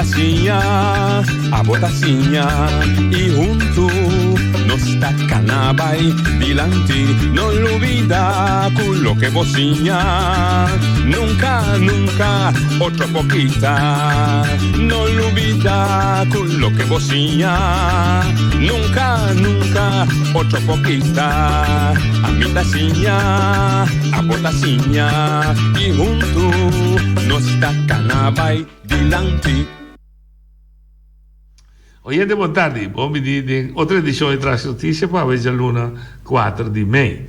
siña, abo ta siña y hunto nos ta cana bay dilanti. No lubida cu loke bo siña nunca, nunca otro por kita. No lubida cu loke bo siña nunca, nunca otro por kita. Ami ta siña, abo ta siña y hunto nos ta cana bay dilanti. Oyente bon tardi, bon bini den otro edicion di Trash Noticia pa awe djaluna kuater di mei.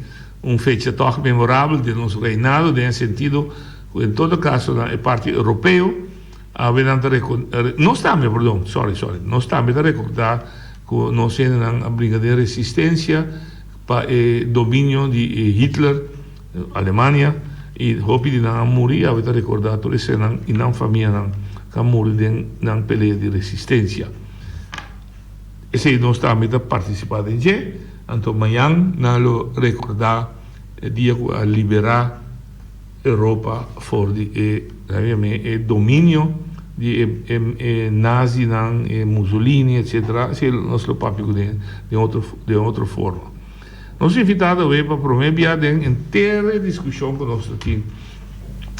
Un fecha tog memorabel den nos reinado den e sentido cu en todo caso na e parti europeo awe nan ta nos tambe perdon sorry sorry nos tambe ta recorda cu nos hendenan a bringa den resistencia pa e dominio di e Hitler Alemania y hopi di nan a muri y awe ta recorda tur esenan y nan famianan cu a muri den nan pelea di resistencia. Esey nos tambe ta participa den dje, anto mañan nan lo recorda e dia cu a libera Europa for di e, e dominio di e e nazinan, e Mussolini, etcetera, esey nos lo papia cu den otro den otro forma. Nos invitado awe pa prome bia den henter e discusion cu nos ta tin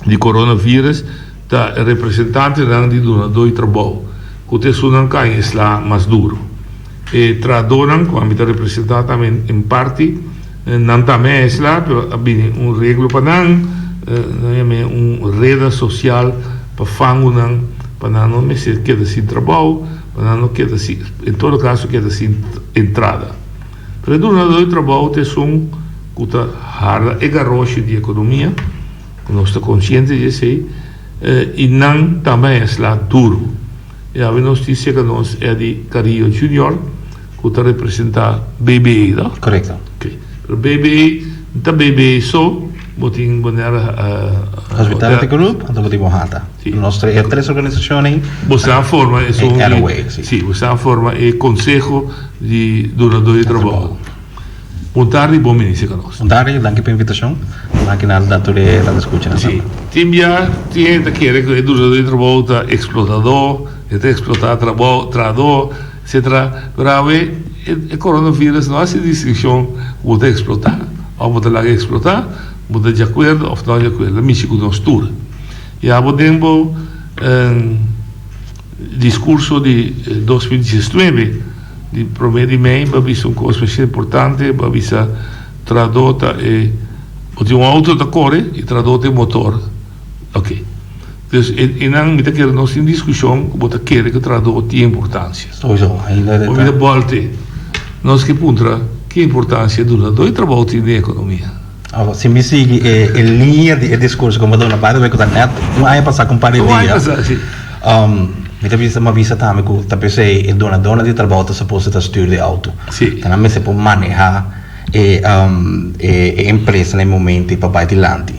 di coronavirus ta e representantenan di dunador di trabou cu ta esunnan cu a esla mas duro. E trahadornan cu ami ta representa tambe en parti nan tambe a esla pero a bini un reglo pa nan, nan yama un reda social pa fangunan pa nan no mester keda sin trabou, pa nan no keda sin, en todo caso keda sin entrada. Pero e dunadó di trabou ta esun ku ta harda e garoshi di ekonomia, ku nos ta konsiente di esei, i nan tambe a esla duru. I awe nos tin serka nos Eddie Carrillo Junior ku ta representá BBA, no? Korekto. Oke. Pero BBA no ta BBA so, bo tin Bonaire Hospitality Group, anto bo tin Bonhata. Sí. Nos e tres organisashon ei. Bo sa forma esun di, sí. Sí, bo sa forma e konseho di dunadó di trabou. Bon tardi, bon bini serka nos. Bon tardi, danki pa invitashon. Danki na na tur e radioescuchanan Sí, tin bia tin hende ta kere ku e dunadó di trabou ta eksplotadó, e ta eksplotá trabou, trahadó, etcetera. Pero awe e coronavirus no hasi distinshon ku bo ta eksplotá òf bo ta laga eksplotá, bo ta di akuerdo òf no di akuerdo, a mishi ku nos tur. Ya bo den bo discurso di 2019 di prome di mei bo a bisa un cos masha importante, bo a bisa trahador ta e, bo tin un auto ta core y trahador ta e motor. Ok. Dus e nan mi ta kere nos tin discusion cu bo ta kere cu trahador tin importancia. Sowieso, ainda Bo mi ta bolte, nos ke puntra ki importancia dunador di trabou tin den economia. Awa, si mi sigui e e liña di e diskurso ku mi a duna, by the way ku ta nèt un aña pasá ku un par di Un aña dia, pasá, si. mi ta bisa, mi a bisa tambe ku ta p'esei e donadónan di trabou ta suposo ta stür di outo. Si. Ta nan mester por manehá e e e empresa na e momento ei pa bai dilanti.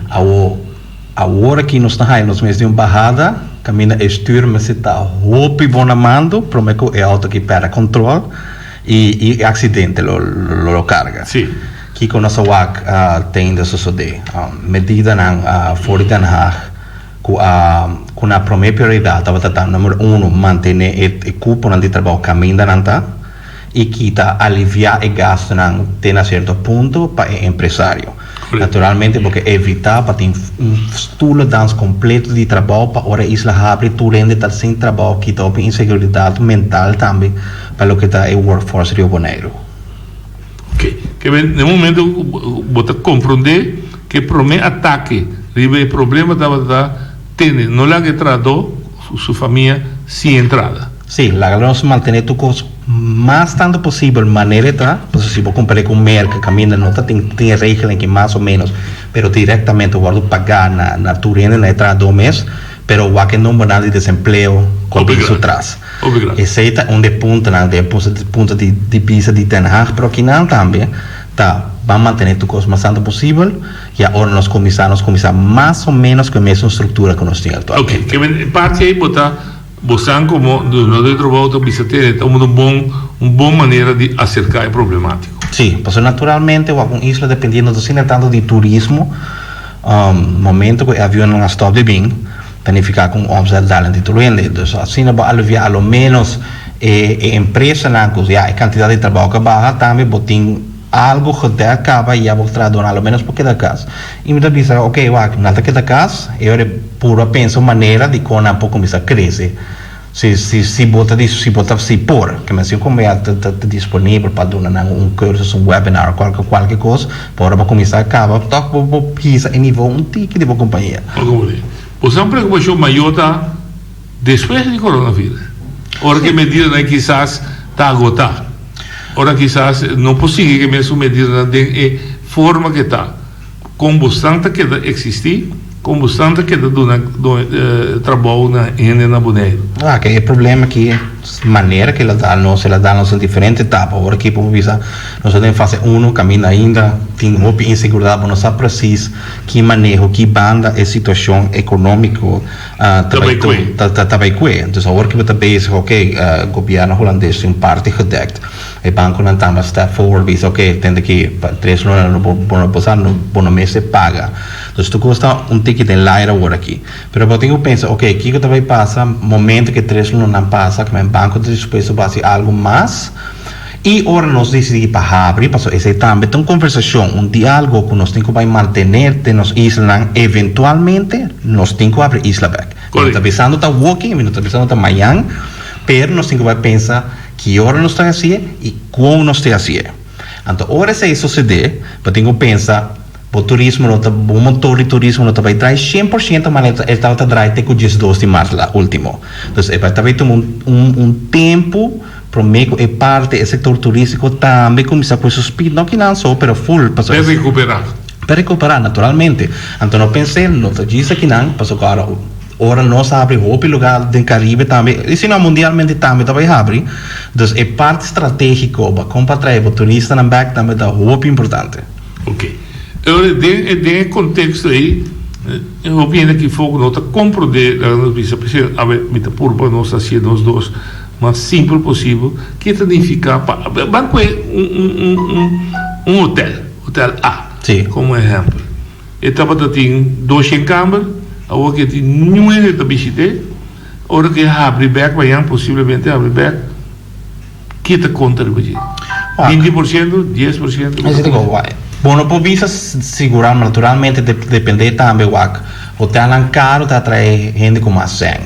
Awo, awor aki nos ta haña nos mes den un bahada kaminda e stür mester ta hopi bon na mando promé ku e outo aki pèrdè kòntròl i i aksidente lo lo karga. Si. Kiko nos a wak te ainda sosodé? Medidanan for di Den Haag ku a ku na promé prioridat tabata ta numero uno mantené e kuponan di trabou kaminda nan ta i kita aliviá e gastunan te na sierto punto pa e empresario. Naturalmente bo ke evitá pa tin un stoelendans kompleto di trabou pa ora e isla habri tur hende ta sin trabou kita hopi inseguridat mental tambe pa loke ta e workforce Rio Boneiru. Ok, ke men den momento ku bo ta komprondé ku e promé atake riba e problema tabata ta tene no laga e trahadó ku su famia sin entrada. Sí, laga nos mantené tur kos mas tantu posibel manera e ta, pasobra si bo kompar'é ku Merka kaminda no ta tin tin e regeling aki mas o ménos, pero direktamente wòrdu pagá na na tur hende na e trahadó mes, pero wak e numbernan di desempleo ku a bin su tras. Esei ta un di e puntonan, den e punto di bista di Den Haag, pero kinan tambe ta ban mantené tur kos mas tantu posibel i ora nos kuminsá, nos kuminsá mas o ménos ku e mesun struktura ku nos tin aktualmente. Oke, ke men e parti ei bo ta bo san komo dunadó di trabou ta bisa tene ta un bon un bon manera di aserká e problemátiko. Sí, pasobra naturalmente wak un isla dependiendo asina tantu di turismo, momento ku e avionnan a stòp di bin. Ta nifiká ku un omzet daling di tur hende. Dus asina bo aliviá a lo ménos e e empresanan ku ya e kantidat di trabou ka baha, tambe bo tin algu gedèk kaba i ya bo trahadónan a lo ménos por keda kas. I mi ta bisa, oke, wak, nan ta keda kas, e ora e puru a pensa un manera di kon nan por kuminsá krese. Si si si bo ta si bo ta si por, ke men si un kombeya ta ta ta disponibel pa duna nan un kursus, un webinar, kualke kualke kos, pa ora bo kuminsá kaba tòg bo bo hisa e nivo un tiki di bo kompania. Bo komprendé. Bo sa un preokupashon mayor ta despues di coronavirus, ora ku e medidanan kisas ta agotá, ora kisas no por sigui ku e mesun medidanan den e forma ku e ta. Kon bosnan ta keda eksistí? Kon bosnan ta keda duna trabou na hende na Boneiru? Ah, ke e problema aki, manera ke el a dal nos, el a dal nos den diferente etapa. Ora ki por bisa nos ta den fase uno, kaminda ainda tin hopi inseguridat, bo no sa presis ki maneho, ki banda e situashon ekonómiko ta bai kue. Ta bai kue. Entonces awor ki bo ta bezig, oke, gobièrnu hulandes tin un parti gedekt. E banconan tamba step forward bisa ok tende ki pa tres luna no bo no bo sa no bo no mester paga. Dus tur cos ta un tiki den laira awor aki. Pero bo tin cu pensa ok kico ta bay pasa momento cu e tres lunanan pasa cu men banco ta dispuesto pa haci algo mas y ora nos dicidi pa habri pasobra esey tambe ta un conversacion un dialgo cu nos tin cu bay mantene den nos islanan eventualmente nos tin cu habri isla bek. Mi no ta bisando ta awoki mi no ta bisando ta mañan pero nos tin cu bay pensa Ki ora nos ta hasié i kon nos ta hasié. Anto ora esei sosodé, bo tin ku pensa, bo turismo no ta, bo motor di turismo no ta bai drai 100% manera e tabata drai te ku 12 di mart la último. Dus e bai ta bai tuma un un un tempu promé ku e parti, e sektor turístiko tambe kuminsá ku e su speed, no kinan so, pero ful, pasobra. Pa rekuperá. Pa rekuperá, naturalmente. Anto no pens'é, no ta djis akinan, pasobra ku ora. Ora nos habri hopi lugar den Caribe tambe y si no mundialmente tambe ta bay habri. Dus e parti strategico pa con pa trae bo turistanan bek tambe ta hopi importante. Ok. Ora den e den e contexto ey hopi hende aki foco no ta comprende laga nos bisa p'esei awe mi ta purba nos hacié nos dos mas simpel posibel ke ta nifica pa ban cu un un un un hotel, hotel A como ehempel. E tabata tin doshen kamber, awor ke tin niun hende ta bishit'é. Ora ke habri bèk mañan, posiblemente habri bèk, ke ta konta riba dje? 20%, 10%? Bo no por bisa sigurá, naturalmente dependé tambe wak. Hotelnan karu ta atraé hende ku mas sèn.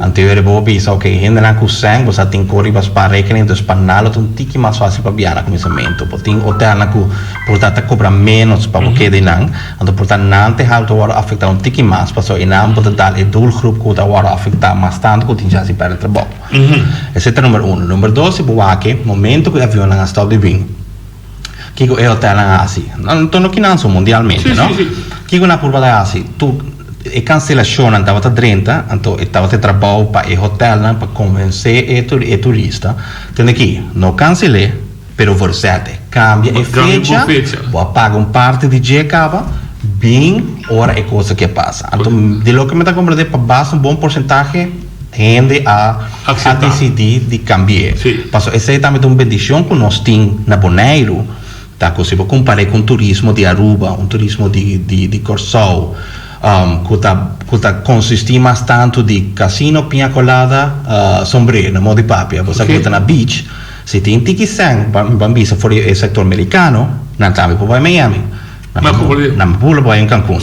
Anto yo bo por bisa, ok, hendenan ku sèn, bo sa tin kor riba spaarrekening, dus pa nan lo ta un tiki mas fásil pa biaha na kuminsamentu. Bo tin hotelnan ku por ta ta kobra ménos pa bo keda einan, anto por ta nan te haltu a wòrdu afektá un tiki mas, pasobra einan bo ta dal e doelgroep ku ta wòrdu afektá mas tantu ku tin chans di pèrdè trabou. Esei ta number uno. Number dos, si bo wak e momento ku e avionnan a stòp di bin, Kiko e hotelnan a hasi? Anto no kinan so mundialmente, no? Kiko nan purba ta hasi? Tur e kanselashonnan tabata drenta, anto e tabata e trabou pa e hotelnan pa konvensé e e turista, tende ki, no kansel'é, pero verzèt'e. Kambia e fecha, bo a paga un parti di dje kaba, bin ora e kos aki a pasa. Anto di loke mi ta komprendé pa basta un bon porsentahe, Hende a a disidí di kambi'é. Pasobra esei tambe ta un bendishon ku nos tin na Boneiru, ta ku si bo kompar'é ku un turismo di Aruba, un turismo di di di Kòrsou, ku ta ku ta konsistí mas tantu di kasino, piña kolada, sombré, na modo di papia. Bo sa ku bo ta na beach, si tin tiki sèn, ban bisa for di e sektor merikano, nan tambe por bai Miami. Nan por bai en Cancun.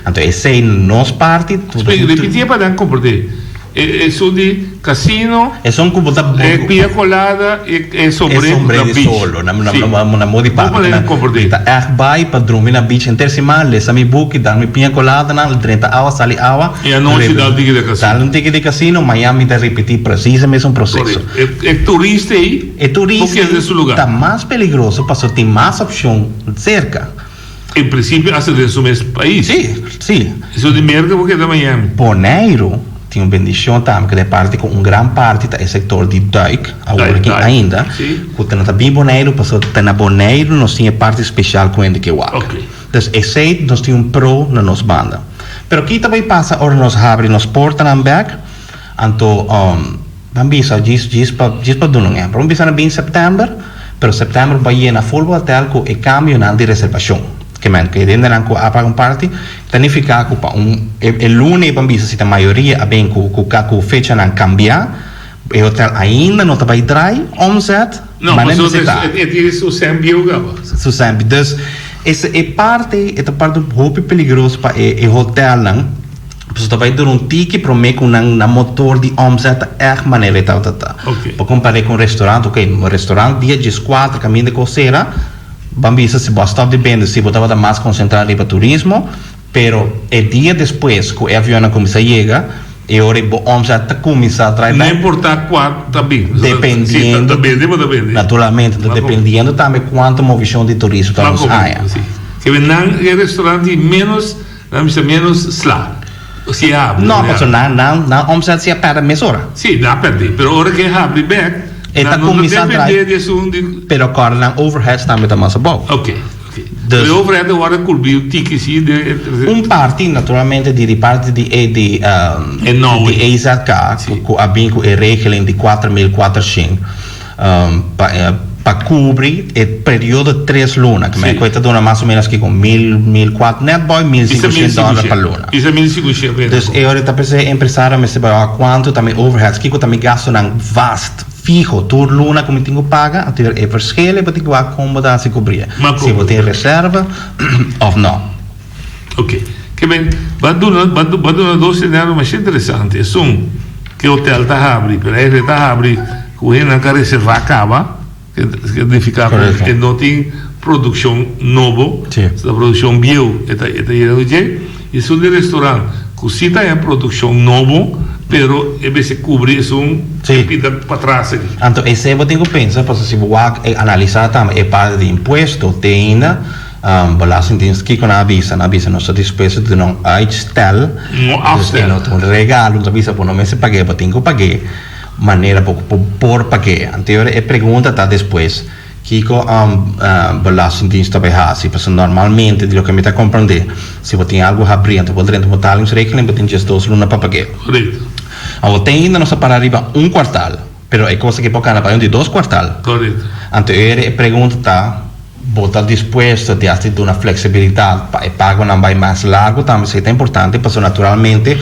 Anto esei nos parti. Repitié pa nan komprendé. Esun di casino. Esun ku bo ta. E pia colada e e sombré ku ta beach. Solo na na modi papia. Bo por Ta ègt bai pa drumi na beach henter siman, lesa mi buki, dal mi piña colada nan, drenta awa, sali awa. E anochi dal tiki di casino. Dal un tiki di casino, mañan mi ta ripití presis e mesun proseso. E turista ei. E turista ei ta mas peligroso pasobra tin mas opshon. Cerca. En principio hasta den su mes pais. Sí, sí. Eso di Merca bo keda Miami. Boneiru tin un bendicion tambe cu ta e parti cu un gran parti ta e sector di duik, awor aki ainda, cu ta no ta bin Boneiru pasobra ta na Boneiru nos tin e parti special cu hende ke wak. Dus esey nos tin un pro na nos banda. Pero ki ta bay pasa ora nos habri nos portanan bek? Anto Ban bisa djis djis pa djis pa duna un ehempel. Ban bisa na bin sèptèmber, pero sèptèmber bo a yena ful bo hotèl ku e kambionan di reservashon. Ke men, ku e hendenan ku a paga un parti, ta nifiká ku pa un e luna ei ban bisa si ta mayoria a bin ku ku ku fechanan kambiá, e hotel ainda no ta bai drai omzet, No, manera pasobra mester ta. e tin su sèn bieu kaba. Su sèn bieu. Dus, ese e parti e ta parti hopi peligroso pa e e hotelnan, pasobra ta bai dura un tiki promé ku nan nan motor di omzet ta ègt manera e tabata ta. Oké. Bo kompar'é ku un restaurant, oké, un restaurant dia dieskuater kaminda ku sera, Ban bisa si bo a stop di bende si bo tabata mas konsentrá riba turismo, pero e dia despues ku e avionnan kuminsá yega, e ora ei bo omzet ta kuminsá trai No bèk. importá kua ta bin. Dependiendo, Si ta bende bo ta bende. Naturalmente, ta dependiendo tambe kuantu movishon di turismo ta nos haña. Si. Kebe nan e restaurant tin ménos, nan bisa ménos sla. Si e habri. No, pasobra nan nan nan omzet si a pèrdè mesora. Si, nan a pèrdè. Pero ora ku e habri bèk, E ta nan no ta kuminsá dependé drai. di esun di. Pero kòrda nan overheads tambe ta mas abou. Ok, ok. Dus. Pero e overhead ta wòrdu kurbí un tiki si de. Un parti naturalmente di di parti di e di E nou di EZK Si. ku a bin ku e regeling di 4400 pa pa kubri e periodo tres luna. Si. Ku e ta duna mas o ménos kiko mil mil kuat nèt bòi mil Bisa mil sinkushent dòler pa sinkushent. luna. Bisa mil sinkushent pa e Dus e ora ta p'esei e empresario mester bai wak kuantu ta mi overheads, kiko ta mi gastunan vast, fiho, tur luna ku mi tin ku paga, anto e verschil e bo tin ku wak kon bo ta hasi kubri. Ma Si bo kubri. tin reserva òf no. Ok. Ke men, bo a duna, bo a duna dos senario masha interesante. Esun ku e hotel ta habri, pero e ta habri ku hendenan ku a reservá kaba. Ke nifiká ku e no tin produkshon nobo, ta produkshon bieu e ta yega ku dje. I esun di restorant ku si ta haña produkshon nobo, pero e mester kubri esun ku pinta patras aki. Anto esei bo tin ku pensa, pasobra si bo wak e analisá tambe e parti di impuesto te ainda Belastingdienst kiko nan a bisa? Nan a bisa nos ta dispuesto di duna un uitstel, dus e no ta un regalo, nan ta bisa bo no mester pag'é, bo tin ku pag'é. Manera bo por pag'é. Anterior e pregunta ta despues, kiko Belastingdienst ta bay haci? Pasobra normalmente, di loke mi ta comprende, si bo tin algo habri anto bo drenta un betalingsregeling, bo tin diesdos luna pa pag'é. Correcto. Awor te ainda nos ta para riba un kwartal, pero e cos aki por cana bay un di dos kwartal. Correcto. Anterior e pregunta ta, bo ta dispuesto di haci duna flexibilidad pa e pagonan bay mas largo tambe? Esey ta importante, pasobra naturalmente.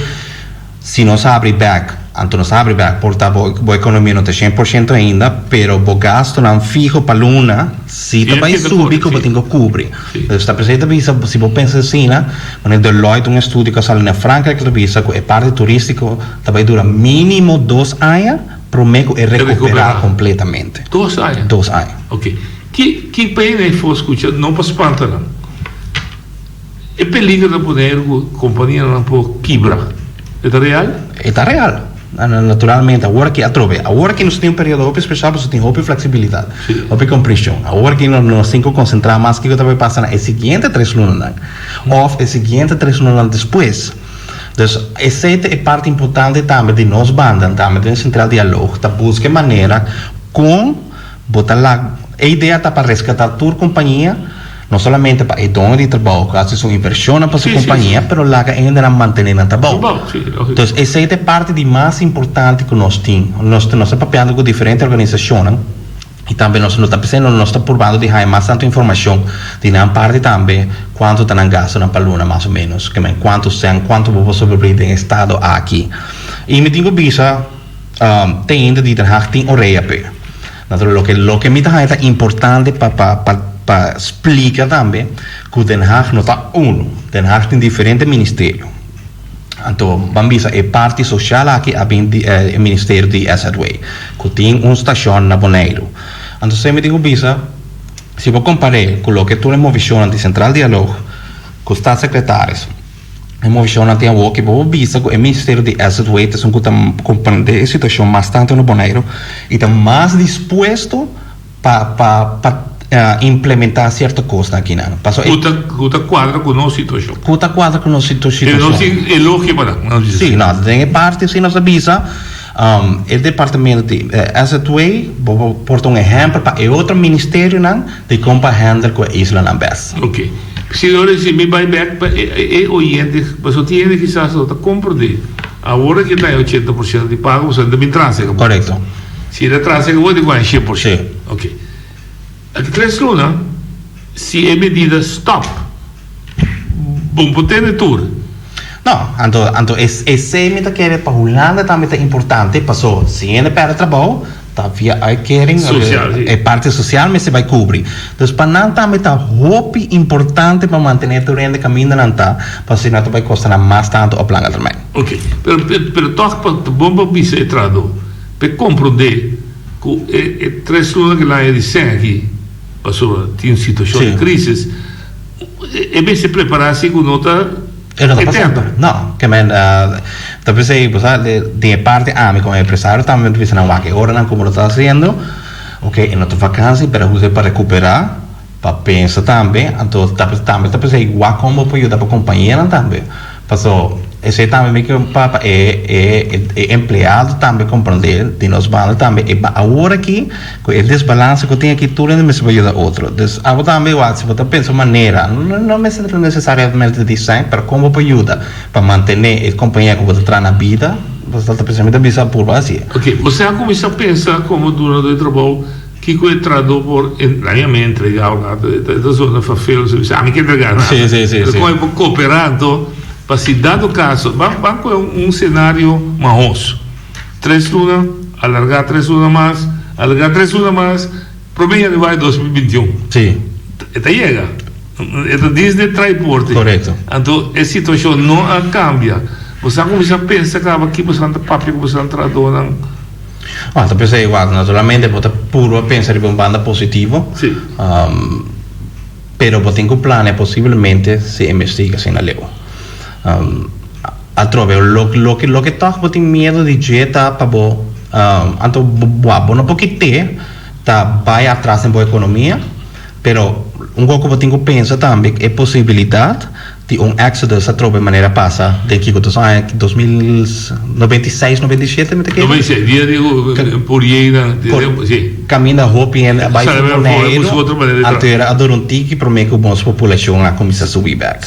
Si nos habri bek, anto nos habri bek, por ta bo bo ekonomia no ta shen por shento ainda, pero bo gastunan fiho pa luna si ta bai subi ku bo tin ku kubri. Dus ta p'esei ta bisa, si bo pensa asina, manera Deloitte un estudio ku a sali na Frankrijk ta bisa ku e parti turístiko ta bai dura mínimo dos aña promé ku e rekuperá kompletamente. Dos aña? Dos aña. Oke. Ki ki pena e for skucha, no pa spanta nan. E peligro ta poner ku kompanianan por kibra. E ta real? E ta real. Naturalmente, awor aki atrobe. Awor aki nos tin un periodo hopi spesial pasobra tin hopi fleksibilidat, hopi komprenshon. Awor aki nos tin ku konsentrá mas kiko ta bai pasa na e siguiente tres lunanan òf e siguiente tres lunanan despues. Dus esei ta e parti importante tambe di nos banda, tambe den Central Dialoog ta buska e manera kon Bo ta lag. E idea ta pa reskatá tur kompania, no solamente pa e doño di trabou ku hasi su invershonnan pa su kompania, pero laga e hendenan mantené nan trabou. Entonces, esei ta e parti di mas importante ku nos tin. Nos nos ta papiando ku diferente organisashonnan i tambe nos no ta p'esei nos ta purbando di haña mas tantu informashon di nan parti tambe kuantu ta nan gastunan pa luna mas o ménos, kuantu sèn, kuantu bo por sobreviví den e estado aki. I mi tin ku bisa. Te hende di Den Haag tin orea p'e. Natural loke loke mi ta haña ta importante pa pa pa pa splika tambe ku Den Haag no ta unu. Den Haag tin diferente ministerio. Anto ban bisa e parti sosial aki a bin di e ministerio di SZW ku tin un stashon na Boneiru. Anto esei mi tin ku bisa si bo kompar'é ku loke tur e movishonnan di Centraal Dialoog ku Staatssecretaris, E movishonnan tin awor ki bo por bisa ku e ministerio di SZW ta esun ku ta komprendé e situashon mas tantu na Boneiru i ta mas dispuesto pa pa pa implementá sierto kosnan akinan. Pasobra e. Ku ta ku ta kuadra ku nos situashon. Ku ta kuadra ku nos situashon. E nos tin elogio pa nan, nos bisa. Sí, no, den e parti si nos a bisa e departamento di SZW bo por ta un ehèmpel pa e otro ministerionan di kon pa hèndel ku e islanan bes. Oke. Si ora si mi bai bek pa e oyente, pasobra tin hende kisas no ta komprendé. Awor aki ta e 80% di pago, pasobra ta bin trase kaba. Korekto. Si e ta trase kaba, di kuan e 100%. Si. Oke. Aki tres luna, si e medida stòp. Bon por tene tur. No, anto anto esei mi ta kere pa Hulanda tambe ta importante paso si hende perde trabou ta via uitkering Social, si. e parti social mester bai kubri. Dus pa nan tambe ta hopi importante pa mantene tur hende kaminda nan ta paso si no ta bai kosta nan mas tantu op langa termijn. Ok, pero pero tòg pa ta bon pa bisa e trahadó pa e komprondé ku e e tres luna ku el haña di sèn aki pasobra tin un situashon di krisis. E mester prepará si ku no ta E no ta pa semper. No. Ke men ta p'esei bo sa den e parti ami komo empresario tambe mi ta bisa nan wak e oranan komo lo ta hasiendo. Oke e no ta vakansi pero a usa pa rekuperá, pa pensa tambe. Anto tambe ta p'esei wak kon bo por yuda bo kompañeronan tambe. Paso esei tambe mi ke pa pa e e e empleado tambe komprondé di nos banda tambe e awor aki ku e desbalanse ku tin aki tur hende mester por yuda otro. Dus abo tambe wak si bo ta pensa un manera no mester ta nesesariamente di sèn pero kon bo por yuda pa mantené e kompañia ku bo ta traha na bida bo ta pensa mi ta bisa purba hasié. Oke, bo sa kuminsá pensa komo dunadó di trabou Kiko e trahadó por en la mi a entregá un rato e ta zona vervelend so bisa ami ke entregá nada Sí, sí, sí, pero sí. kon e por koperá anto pa si dado kaso ban ban kohe un senario mahos tres luna alargá tres luna mas alargá tres luna mas prome januari 2021 Sí. e ta yega e ta disde trai porte Korekto. anto e situashon no a kambia bo sa kuminsá pensa kaba ki bo san ta papia ku bo san trahadónan. Bueno, ta pensa igual. Naturalmente bo ta puru a pensa riba un banda positivo. Sí. Pero bo tin ku plania posiblemente si e mester asina leu. Atrobe loke loke tòg bo tin miedu di dje ta pa bo anto bo no por kit'é ta bai atras den bo ekonomia, pero un kos ku bo tin ku pensa tambe e posibilidat Di un exodus atrobe manera pasa den kiko dos aña 2096 97 mi ta kere. 96 dia di Puriena si. Kaminda hopi hende a bai for Boneiru anto era a dura un tiki prome ku nos populashon a kuminsá subi bek.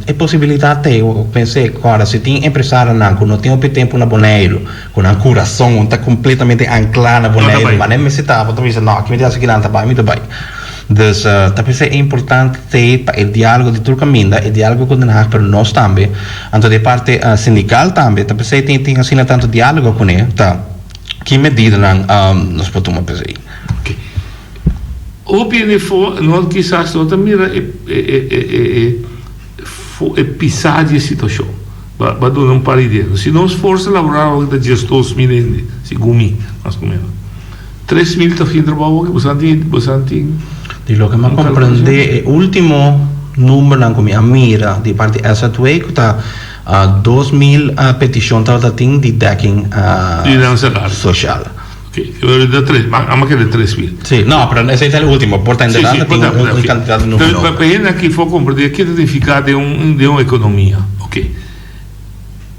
E posibilidat ta ei pens'é kòrda si tin empresarionan ku no tin hopi tempu na Boneiru ku nan kurason ta kompletamente anklá na Boneiru manera mester ta bo ta bisa no aki mi ta hasi kinan ta bai mi ta bai. Dus ta p'esei e importante t'ei pa e diálogo di tur kaminda, e diálogo ku Den Haag pero nos tambe, anto di e parti sindikal tambe, ta p'esei tin tin asina tantu diálogo kuné, ta ki medidanan nos por tuma p'esei. Oke. Hopi hende fo no kisas no ta mira e e e e fo e pisá di e situashon. Ba ba duna un par idea. Si nos forsa laboral awor ta 12.000 hende, segun mi, mas o menos. 3000 ta fin trabou aki, boso tin, boso tin. Di loke mi a comprende e ultimo numbernan cu mi a mira di parti SZW cu ta 2000 peticion tabata tin di dekking Di nan salario. social. Ok, pero ta tres, ma a keda 3000. Si, no, pero esey ta e ultimo, por ta inderdaad ta tin un cantidad di number nobo. Pa hende aki for comprende ke ta significa den un den un economia, ok.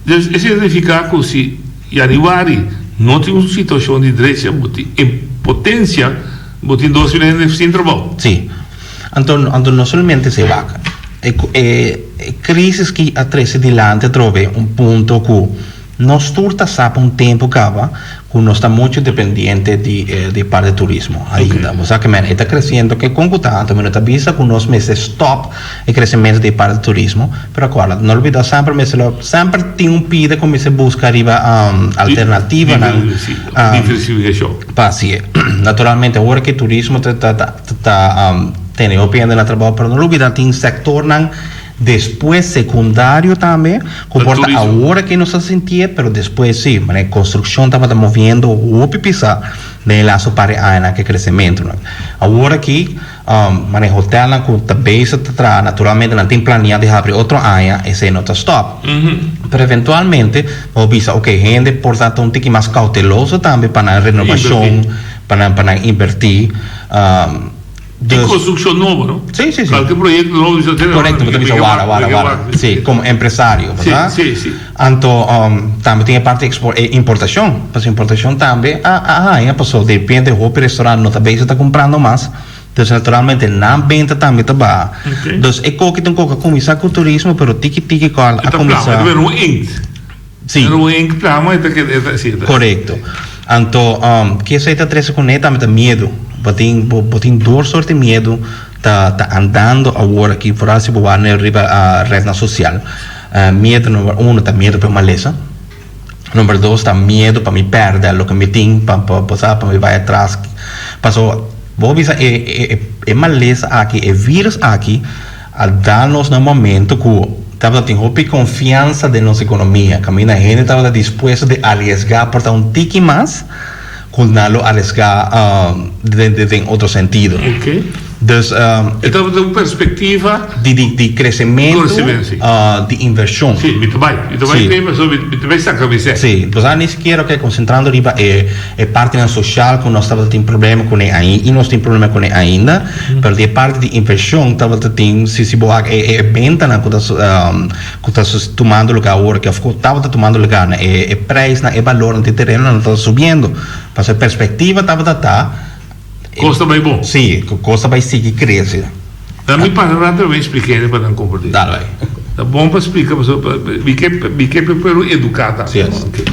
Dus esei ta nifiká ku si yanüari no tin un situashon di drecha bo tin en potensia bo tin 2000 hende sin trabou. Sí. Anto anto no solamente esei wak. E e e crisis ki a trese dilanti atrobe un punto ku nos tur ta sa pa un tempu kaba ku nos ta muchu dependiente di e di parti turismo ainda. Bo sa ke men e ta kresiendo ke kon ku ta anto mi no ta bisa ku nos mester stòp e kresementu di e parti turismo pero akorda no lubida semper mester lo semper tin un pida ku mester buska riba alternativanan Diversifikashon. Pa hasié. Naturalmente ora ku e turismo ta ta ta tene hopi hende na trabou pero no lubida tin sektornan Despues secundario tambe, cu por ta awor aki nos ta sintié, pero despues si, manera construccion tabata moviendo hopi pisa den e lasto par di añanan cu e crecementonan. Awor aki, manera hotelnan cu ta bezig ta traha, naturalmente nan tin planea di habri otro aña, esey no ta stop. Pero eventualmente bo bisa, ok, hende por ta un tiki mas cauteloso tambe pa nan renovacion, pa nan pa nan inverti. Di construccion nobo, no? Sí, sí, sí. Cualke proyecto nobo bisa tene. Correcto, bo ta bisa wara, wara, wara. Sí, como empresario, verdad? Sí, sí, sí. Anto, tambe tin e parti expor, e importacion. Pasobra importacion tambe a a haña, pasobra de repente hopi restaurant no ta bezig ta cumprando mas. Dus naturalmente nan benta tambe ta baha. Ok. Dus e koki ta un koki a cuminsa cu turismo, pero tiki tiki cual a E ta cuminsa. plama, e ta bira un inkt. Sí. Pero un inkt plama e ta keda, e ta, sí, e ta. Correcto. Anto, um, ke esei ta trese kuné tambe ta miedu. Bo tin bo bo tin dos sort di miedu ta ta andando awor aki foral si bo wak riba rednan sosial. Miedu number uno ta miedu pa e malesa. Number dos ta miedu pa mi pèrdè loke mi tin pa pa bo sa pa mi bai atras. Paso bo bisa e e e malesa aki e virus aki a dal nos na un momento ku tabata tin hopi konfiansa den nos ekonomia kaminda hende tabata dispuesto di arriesgá por ta un tiki mas ku nan lo arriesgá den den otro sentido. Dus E tabata un perspektiva. Di di di kresementu. Kresementu, si. Di invershon. Si, mi ta bai. Mi ta bai p'e pasobra mi ta bai saka mi sè. Si, pues a ni sikiera oke konsentrando riba e e partinan soshal ku nos tabata tin problema kuné ai i nos tin problema kuné ainda, pero di e parti di invershon tabata tin si si bo wak e e bentanan ku ta ku ta tumando lugá awor ke òf ku tabata tumando lugá na e e preisnan e balornan di e terenonan tabata subiendo. Pasobra e perspektiva tabata ta. Kos ta bai bon. Sí, ku kos ta bai sigui krese. Na mi para rato mi splik'é pa nan komprendé. Dale bai. Ta bon pa splika pasobra mi ke mi ke pa e pueblo eduká tambe. Sí es. Oke.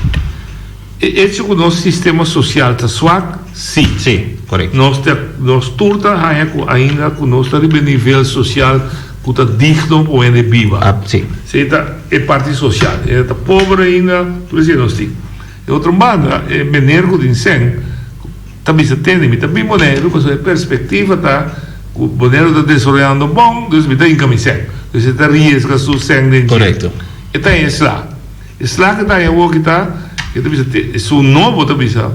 E echo ku nos sistema sosial ta swak, sí. Sí, korekto. Nos ta nos tur ta haña ku ainda ku nos ta riba e nivel sosial ku ta digno pa un hende biba. Ah, sí. Esei ta e parti sosial. Hende ta pober ainda, tur esei nos tin. E otro banda, e mener ku tin sèn. Ta bisa tende mi ta bin Boneiru pasobra e perspectiva ta cu Boneiru ta desaroyando bon dus mi ta hinca mi cen. Dus e ta riesga su cen den dje. Correcto. E ta haña e sla. E sla cu e ta haña awor ki ta e ta bisa te su nobo ta bisa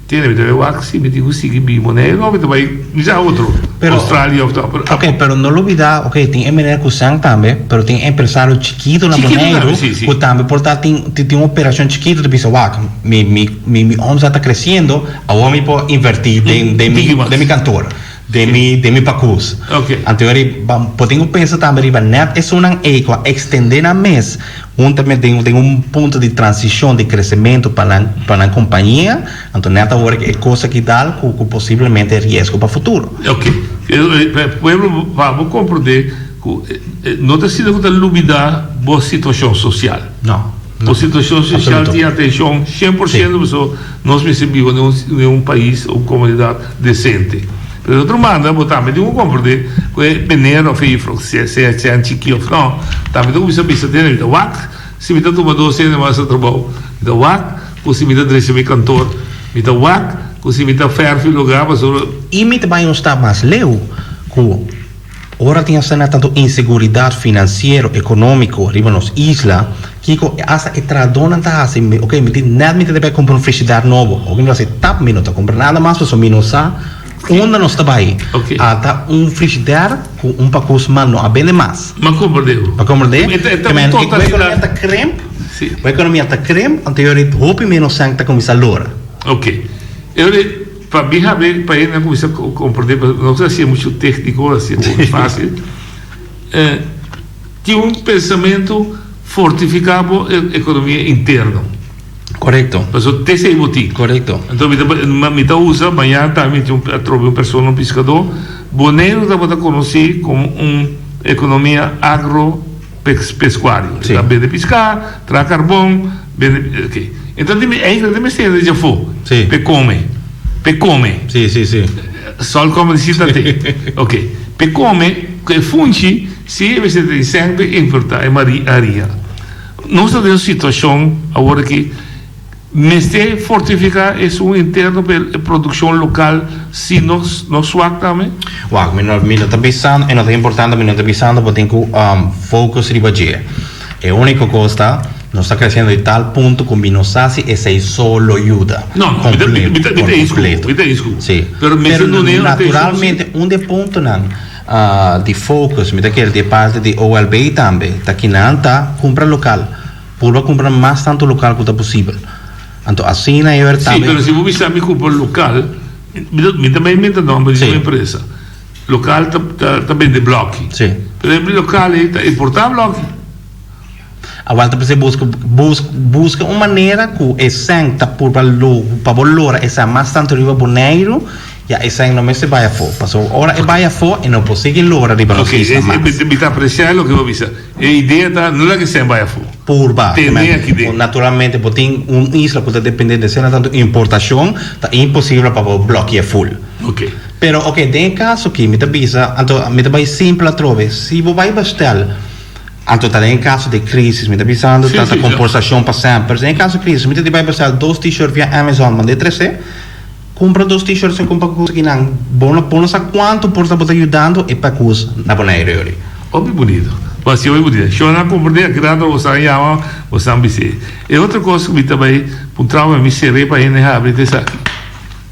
tende mi ta bay wak si mi tin cu sigui bin Boneiru of mi ta bay mi sa otro Pero Australia of ta pero Ok pero no lubida ok tin e meneer cu cen tambe pero tin empresario chikito na Chikito Boneiru tambe si si. cu tambe por ta tin tin un operacion chikito ta bisa wak mi mi mi mi omzet ta creciendo Awor mi por invertí den den mi den mi kantor, den mi den mi pakus. Anto yori bo tin ku pensa tambe riba nèt esunnan ei ku a ekstendé nan mes huntamente den den un punto di transishon di kresementu pa nan pa nan kompania, anto nèt awor e kos aki dal ku ku posiblemente riesgo pa futuro. Oke. E pueblo pa bo komprondé ku no ta asina ku ta lubidá bo situashon sosial. No. Bo situashon sosial tin atenshon 100% pasobra nos mester biba den un pais o un komunidat desente. Pero di otro banda bo tambe tin ku komprende ku e meneer òf e jufrou, sea sea chiki òf no, tambe ta kuminsá bisa tene mi ta wak si mi ta tuma dos hende mas na trabou, mi ta wak ku si mi ta drecha mi kantor, mi ta wak ku si mi ta fèrf e lugá pasobra. I mi ta bai un stap mas leu ku. Ora tin asina tantu inseguridat finansiero, ekonómiko riba nos isla, kiko asta e trahadónan ta hasi? Oke, mi tin nèt mi ta debe kumpra un frishider nobo. Oke, mi ta hasi tap, mi no ta kumpra nada mas pasobra mi no sa unda nos ta bai. Ata un frishider ku un pakus mal no a bende mas. M'a komprendé. M'a komprendé? E ta un totalidad. Bo ekonomia ta krimp, bo ekonomia ta krimp, anto yori hopi ménos sèn ta kuminsá lora. Oke. Pa mi haber pa hende a cuminsa comprende pasobra nos a hacié mucho tecnico hacié hopi facil tin un pensamento fortifica bo economia interno. Corecto. Pasobra te esey bo tin. Corecto. Anto mi ta mi ta usa mañana tambe mi tin atrobe un persona un piscador Boneiru tabata conoci como un economia agro pescuario. Sí. Ta bende pisca, traha carbon, bende ok. Enton tin eigenlijk tin mester hende djafó. Sí. P'e come. P'e come. Sí, sí, sí. Sol come di sita te. Ok. P'e come, ku e funchi, si e mester tin sèn p'e importá e mari haria. Nos ta den un situashon awor aki. Mester fortifica esun interno pa e produccion local si nos no swak tambe? Wak, mi no mi no ta bisando, e no ta importante, mi no ta bisando bo tin ku focus riba dje. E unico cos ta, nos ta creciendo di tal punto cu mi no sa si esey so lo yuda. No, no, mi ta mi ta mi ta Por eens cu bo, completo. mi ta eens cu bo. Si. Pero mester Pero dun'e atencion si. naturalmente un di e puntonan di focus, mi ta kere di e parti di OLB tambe, ta kinan ta cumpra local. Purba kumpra mas tantu lokal ku ta posibel. Anto asina e wer Sí, tambe. pero si bo bisa mi kumpra lokal, mi ta bai menta nomber di un empresa. Lokal ta ta bende blòki. Sí. Pero e lokal ei ta importá blòki. Awal ta p'esei buska buska un manera ku e sèn ta purba lo pa bo lora e sèn mas tantu riba Boneiru. Ya esei no mester bai afó, pasobra ora e bai afó e no por sigui lora riba nos isla mas. Ok, mi ta apresiá loke bo bisa. E idea ta no laga esei bai afó. Purba. Tene aki den. Naturalmente bo tin un isla ku ta dependé di asina tantu importashon, ta imposibel pa bo blòki'é ful. Ok. Pero ok, den e kaso aki mi ta bisa, anto mi ta bai simpel atrobe, si bo bai bestèl, anto ta den e kaso di krisis, mi ta bisando ta ta komportashon pa semper, den e kaso di krisis mi ta di bai bestèl dos t-shirt via Amazon mand'é tres'é, Kumpra dos t-shirts en kumpa kos kinan. Bo no bo no sa kuantu por ta bo ta yudando e pakus na Bonaire yori. Hopi bunito. Bo hasi hopi bunito. Shona a komprendé aki rato bo san yama bo san bis'é. E otro kos ku mi ta bai puntra bo mi ser'é pa hende habri ta esaki.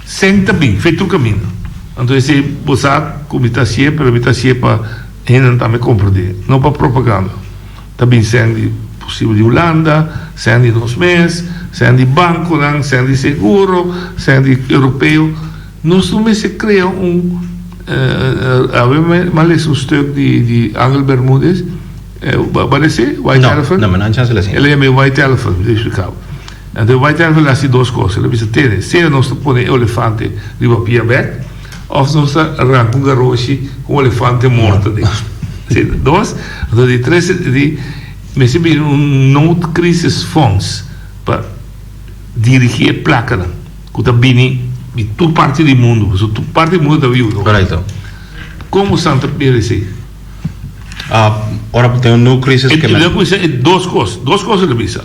Sèn ta bin fe tur kaminda. Anto esei bo sa ku mi ta hasié pero mi ta hasié pa hendenan tambe komprendé no pa propaganda. Ta bin sèn di posibel di Hulanda, sèn di nos mes, sèn di bankonan, sèn di seguro, sèn di europeo. Nos no mester krea un, awe mi a lesa un stuk di di Angel Bermudez, bo a lesa White Elephant? No, mi no a chance lesa. El a yama e White Elephant, mi ta explica bo. Anto e White Elephant a hasi dos kos, el a bisa tene, sea nos ta pone e olefante riba pia bek, Of nos ta ranka un garoshi ku un olefante morto den. Si, dos. Anto di tres di mester bini un noodcrisisfonds pa dirigi e plakanan ku ta bini di tur parti di mundu, pasobra tur parti di mundu ta yuda. Korekto. Kon bo san ta mira esei? Ora bo tin un noodcrisis ke men. E dos kos, dos kos el a bisa.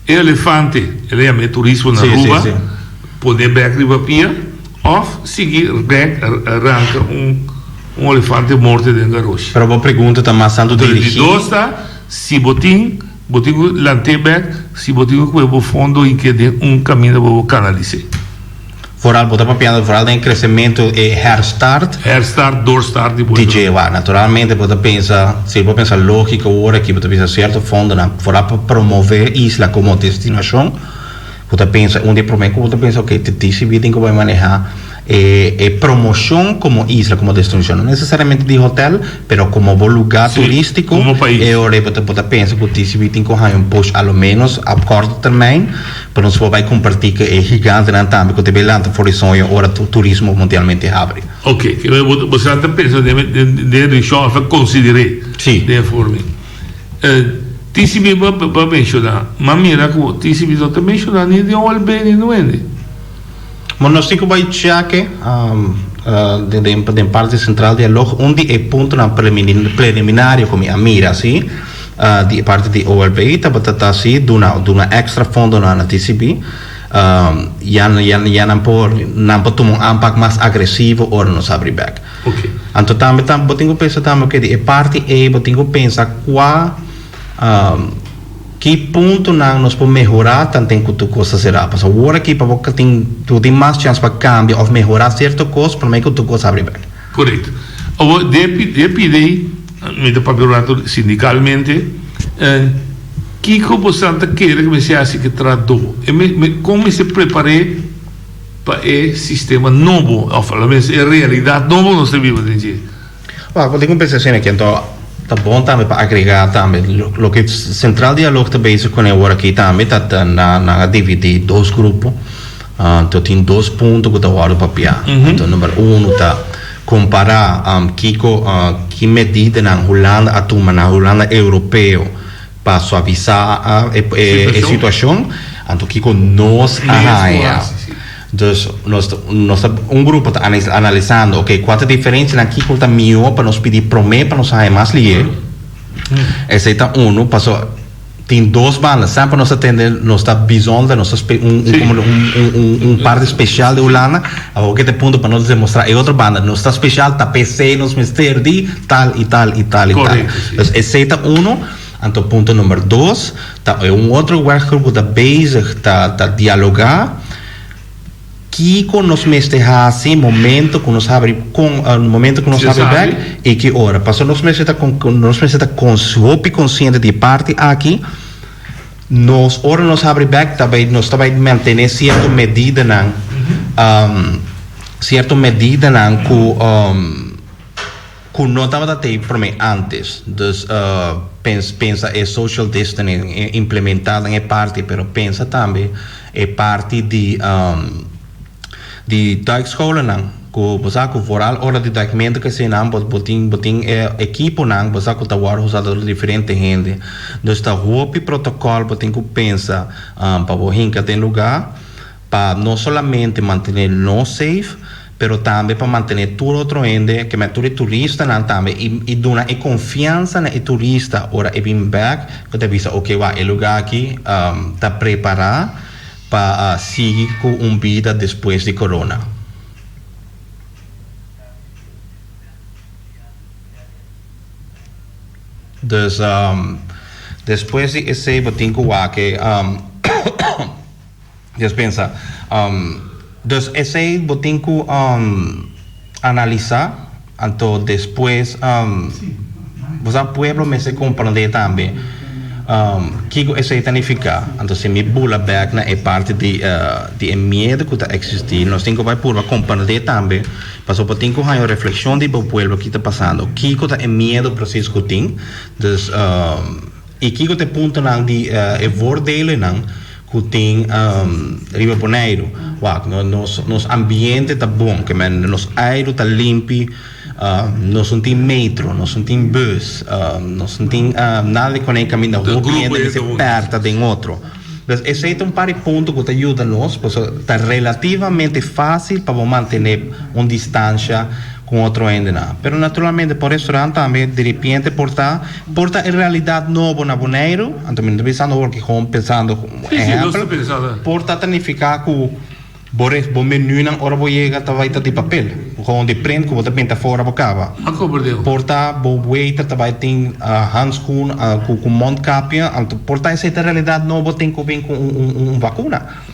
E elefante, el a yama e turismo na Aruba, pone bek riba pia of sigui bek ranka un un olefante morto den garoshi. Pero bo pregunta ta mas tantu dirigi. Di dos ta, si bo tin, bo tin ku lant'é bek, si bo tin ku kue bo fondo hink'é den un kaminda bo bo kanalis'é. Vooral bo ta papiando vooral den e crecemento e herstart. Herstart, doorstart di bo. DJ, Wak, naturalmente bo ta pensa, si bo pensa logico ora aki bo ta bisa cierto fondonan vooral pa promove isla como destinacion, bo ta pensa un di e prome cu bo ta pensa ok te TCB tin cu bay maneha e e promocion como isla como destinacion, no necesariamente di hotel pero como bo lugar turistico e ora bo ta bo ta pensa cu TCB tin cu haya un push a lo menos a corto termijn. Pa nos por bai comparti cu e gigantenan tambe cu ta bay lanta for di soño ora turismo mundialmente habri. Ok, ke bo bo sa ta pensa den den den direccion of a consider'é Si. den e forma. TCB bo bo a menciona, m'a mira cu TCB no ta menciona ni den OLB ni nuende. Bo nos tin cu bai cheque den den den parti central dialog un di e puntonan preliminario cu mi a mira si di e parti di OLB tabata ta si duna duna extra fondonan na TCB ya ya ya nan por nan por tuma un aanpak mas agresivo ora nos habri bek. Anto tambe ta bo tin cu pensa tambe oke di e parti ey bo tin cu pensa cua Ki puntonan nos por mehorá tanten ku tur kos ta será? Pasobra awor aki pa bo tin bo tin mas chèns pa kambia òf mehorá sierto kos promé ku tur kos habri bèk. Korekto. Awor den e pida ei, mi ta papia un ratu sindikalmente, kiko bosan ta kere ku mester hasi ku e trahadó? E me kon mester prepar'é pa e sistema nobo òf alabes e realidat nobo ku nos ta biba den dje? Wak, bo tin ku pensa asina aki, anto ta bon tambe pa agregá tambe loke Central Dialoog ta bezig kuné awor aki tambe ta nan a dividí dos grupo, anto tin dos punto ku ta wòrdu papiá. Anto number uno ta kompará kiko ki medidanan Hulanda a tuma na Hulanda Europeo pa suavisá e situashon, anto kiko nos a haña. Dus nos nos ta un grupo ta analisando ok kua ta e diferensianan kiko ta mihó pa nos pidi promé pa nos haña mas lié. Esei ta unu paso tin dos banda semper nos ta tende nos ta bizonder nos ta un un un un parti spesial di Hulanda awor ke ta e punto pa nos demostrá e otro banda nos ta spesial ta p'esei nos mester di tal i tal i tal i tal. Dus esei ta unu. Anto punto number dos ta e un otro werkgroep ku ta bezig ta ta dialogá kiko nos mester hasi momento ku nos habri kon momento ku nos habri bèk i ki ora. Pasobra nos mester ta nos mester ta hopi konsiente di e parti aki nos ora nos habri bèk ta bai nos ta bai mantené sierto medidanan sierto medidanan ku Ku no tabata tei promé antes. Dus pensa e social distancing implementá den e parti, pero pensa tambe e parti di di duikscholennan. Ku bo sa ku vooral ora di duikmento ku eseinan bo bo tin bo tin e ekiponan bo sa ku ta wòrdu usá dor diferente hende. Dus ta hopi protokòl bo tin ku pensa pa bo hinka den lugá pa no solamente mantené nos safe pero tambe pa mantené tur otro hende ke men tur e turistanan tambe i i duna e konfiansa na e turista ora e bin bèk ku ta bisa oke wak e lugá aki ta prepará pa sigui ku un bida despues di corona. Dus despues di esei bo tin ku wak e Dios pensa dus esei bo tin ku analisa anto despues bo sa pueblo mester comprende tambe kiko esei ta nifica anto si mi bula bek na e parti di di e miedo ku ta existi nos tin ku bai purba comprende tambe pasobra bo tin ku haña un reflexion di bo pueblo ki ta pasando kiko ta e miedo precies ku tin dus I kiko ta e puntonan di e voordelennan ku tin riba Boneiru? Wak, nos nos ambiente ta bon, ke men nos airu ta limpi, nos no tin metro, nos no tin bus, nos no tin nada di kone kaminda hopi hende mester pèrta den otro. Dus esei ta un par di punto ku ta yuda nos, pasobra ta relativamente fásil pa bo mantené un distansha ku otro hendenan. Pero naturalmente por restaurant tambe diripiente por ta por ta e realidat nobo na Boneiru, anto mi no ta pensando awor ki gewoon pensando ehèmpel, por ta ta nifiká ku Bo res bo menunan ora bo yega ta bai ta di papel, gewoon di print ku bo ta pinta for ora bo kaba. Por ta bo waiter ta bai tin handschoen ku ku mondkapje, anto por ta esei ta realidat no bo tin ku bin ku un vakuna.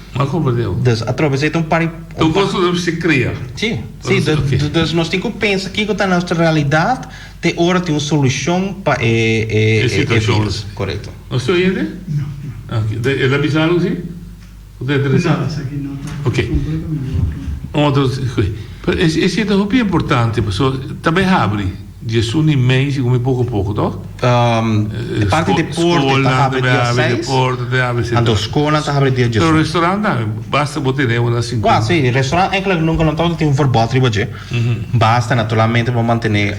Dus atrobe esei ta un par di. Tur kos ku nos krea. Si, si, dus nos tin ku pensa kiko ta nos realidat te ora tin un solushon pa e virus. Korekto. Nos ta oyente? El a bisa algu si? Bo ta interesá? Ok. Un otro Pero esei ta hopi importante pasobra ta bai habri diesun di mei segun mi poko poko toch? E parti deporte ta habri dia seis, anto skolnan ta habri dia diesun. Pero restaurant tambe basta bo tene una sinkuenta. Wak si, restaurant eigenlijk nunka no tabata tin un verbod riba dje. Basta naturalmente bo mantene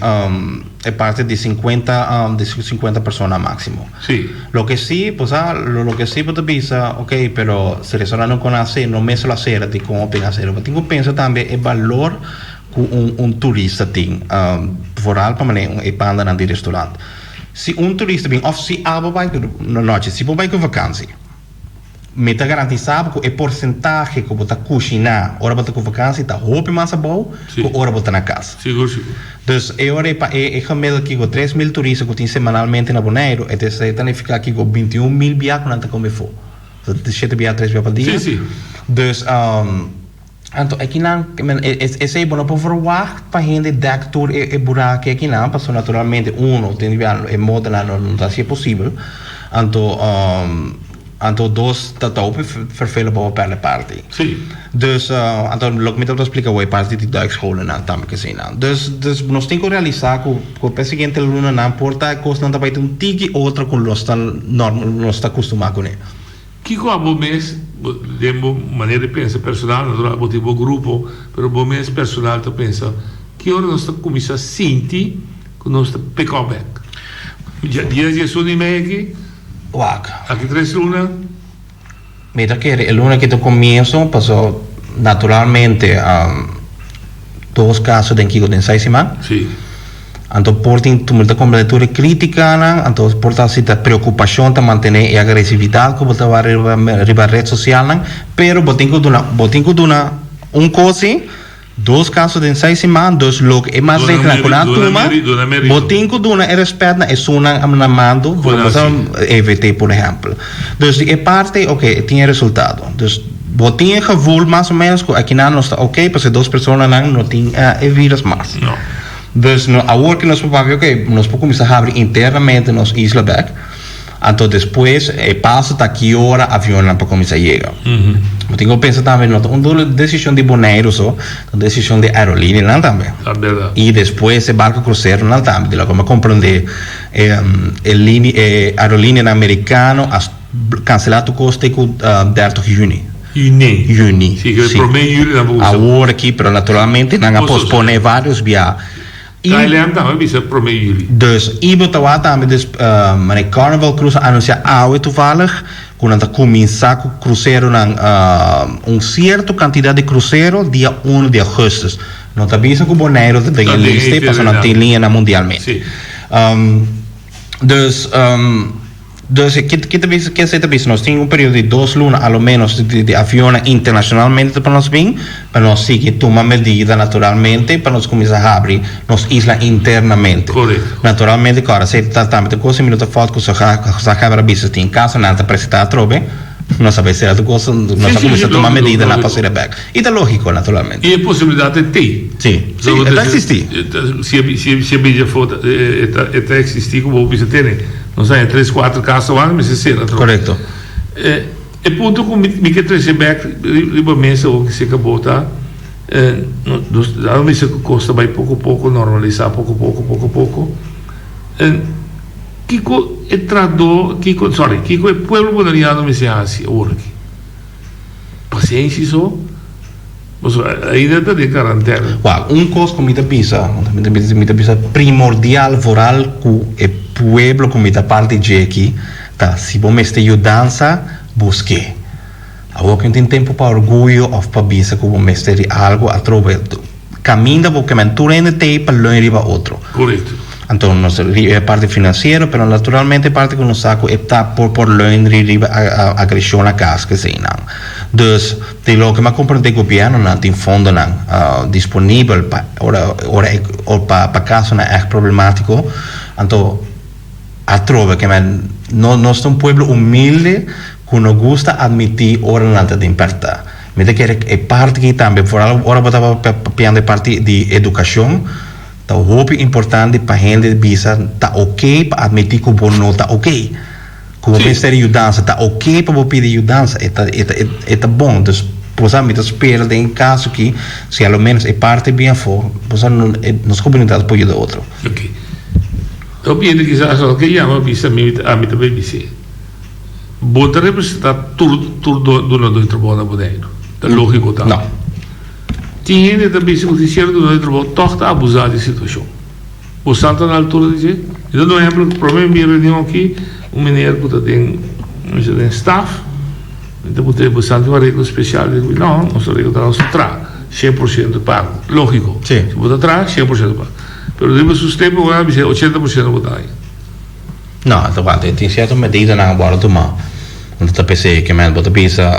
e parti di sinkuenta di sinkuenta persona máksimo. Sí. Loke sí, bo sa, loke sí bo ta bisa, ok, pero si restaurant no con hace, no mester lo hacer, dicon hopi a hacer? Bo tin cu pensa tambe e balor cu un un turista tin, vooral pa manera e bandanan di restaurant. Si un turista bin, of si abo bai cu nochi, si bo bai cu vakantie, Mi ta garantisa bo ku e porsentahe ku bo ta kushiná ora bo ta ku vakansi ta hopi mas abou ku ora bo ta na kas. Sigur, sigur. Dus e ora ei pa e gemiddeld kiko 3000 turista ku tin semanalmente na Boneiru, e ta nifiká kiko 21.000 bia ku nan ta kome afó. Shete bia, tres bia pa dia. Si, si. Dus anto akinan esei bo no por verwagt pa hende dèk tur e buraki akinan pasobra naturalmente uno tin bia e modanan no ta hasi posibel anto anto dos ta ta hopi vervelend pa bo pèrdè parti. Sí. Dus anto loke mi tabata splika awor e parti di duikscholennan tambe kesinan. Dus dus nos tin ku realisá ku ku p'e siguiente lunanan por ta e kosnan ta bai ta un tiki otro ku nos ta nos ta kustumá kuné. Kiko abo mes, den bo manera di pensa personal, natural bo tin bo grupo, pero bo mes personal ta pensa, ki ora nos ta kuminsá sinti ku nos ta pick up bek? Dia diesun di mei aki? Wak. Aki tres luna? Mi ta kere e luna aki ta komienso, paso naturalmente dos kaso den kiko den seis siman. Sí. Anto por tin tumulto ta komprende tur e kritikanan, anto por ta si ta preokupashon ta mantené e agresividat ku bo ta wak riba riba ret sosialnan, pero bo tin ku duna bo tin ku duna un kos si, dos kaso den seis siman, dus loke e maatregelnan ku nan a tuma, bo tin ku duna e rèspèt na esunnan na mando, por EVT por ehèmpel. Dus di e parti oke tin e resultado. Dus bo tin e gevoel mas o ménos ku akinan nos ta oke pasobra e dos personanan no tin e virus mas. Dus no awor ke nos por papia oke nos por kuminsá habri internamente nos isla bèk anto despues e paso ta ki ora avionnan por kuminsá yega. Bo tin ku pensa tambe no ta un desishon di Boneiru so ta un desishon di aerolineanan tambe. I despues e barko kruseronan tambe di loke mi a komprende e linia e aerolineanan merikano a kanselá tur kos te ku dertig juni. Yüni. Yüni, Sí, ku sí. promé yüli nan por usa. Awor aki, pero naturalmente nan a Por sosodé. posponé vários bia. I. KLM tambe a bisa promé yüli. Dus, i bo ta wak tambe dus, manera Carnival Cruise a anunsiá awe toevallig ku nan ta kuminsá ku kruseronan, un sierto kantidat di krusero dia uno di augustus. No ta bisa ku Boneiru ta den Ta e den e lista pasobra nan tin liñanan mundialmente. Sí. Dus, dus ki ki ta bisa, ke esei ta bisa? Nos tin un periodo di dos luna a lo menos di di avionnan internacionalmente ta pa nos bin, pa nos sigui tuma medida naturalmente pa nos kuminsá habri nos isla internamente. Korekto. Naturalmente ku ora esei ta tambe ta kos, mi no ta fout ku Gezaghebber a bisa tin kasonan ta presentá atrobe. Nos a bay cierto cos, nos a cuminsa tuma medidanan pa hacer bek. Y ta logico, naturalmente. Y e posibilidad ta tey. Si, si, e ta existi. Si e billa afo, e ta existi como bo bisa tene. Nos a haña tres, cuatro caso wan, mester cera atrobe. Correcto. E punto cu mi ke trece bek riba mesa awor cu se cabo ta, nos a mester cu cos ta bay poco poco, normalisa poco poco, poco poco. Kiko e trahadó, kiko, sorry, kiko e pueblo boneriano mester hasi awor aki? Pasenshi so? Pasobra ainda ta den karantèna. Wak, un kos ku mi ta bisa, mi ta bisa, mi ta bisa primordial vooral ku e pueblo ku mi ta parti dje aki, ta si bo mester yudansa, busk'é. Awor ku no tin tempu pa orguyo òf pa bisa ku bo mester di algu atrobe. Kaminda bo ke men tur hende t'ei pa leun riba otro. Korekto. Anto nos riba e parti finansiero, pero naturalmente e parti ku nos sa ku e ta por por leun riba agreshon na kas keseinan. Dus di loke mi a komprendé gobièrnunan tin fondonan disponibel pa ora ora e pa pa kasonan ègt problemátiko. Anto atrobe ke men no nos ta un pueblo humilde ku no gusta atmití ora nan ta den pèrtá. Mi ta kere e parti aki tambe, vooral ora bo ta papiando e parti di educacion, ta hopi importante pa hende bisa ta ok pa admiti cu bo no ta ok, cu bo mester di yudansa, ta ok pa bo pidi yudansa, e ta e ta bon. Dus bo sa mi ta spera den e caso aki si a lo menos e parti bin afo, bo sa nos comunidad por yuda otro. Ok. Hopi hende kisas ora ke yama bisa mi, ami ta bay bis'é. Bo ta representá tur tur dunadó di trabou na Boneiru. Ta lógiko tambe. No. Tin hende ta bisa ku tin sierto dunadó di trabou tòg ta abusá di e situashon. Bo sa ta na altura di dje? Mi ta duna un ehèmpel, promé mi reunion aki, un meneer ku ta den, mi bisa den staf, mi ta puntra e, bo sa tin un areglo spesial? Mi di, no, nos areglo ta nos ta traha 100% pago. Lógiko. Si. Si bo ta traha, 100% pago. Pero riba su step, bo a bisa 80% bo ta haña. No, ta wak, tin sierto medidanan a wòrdu tumá. Anto ta p'esei ke men bo ta bisa.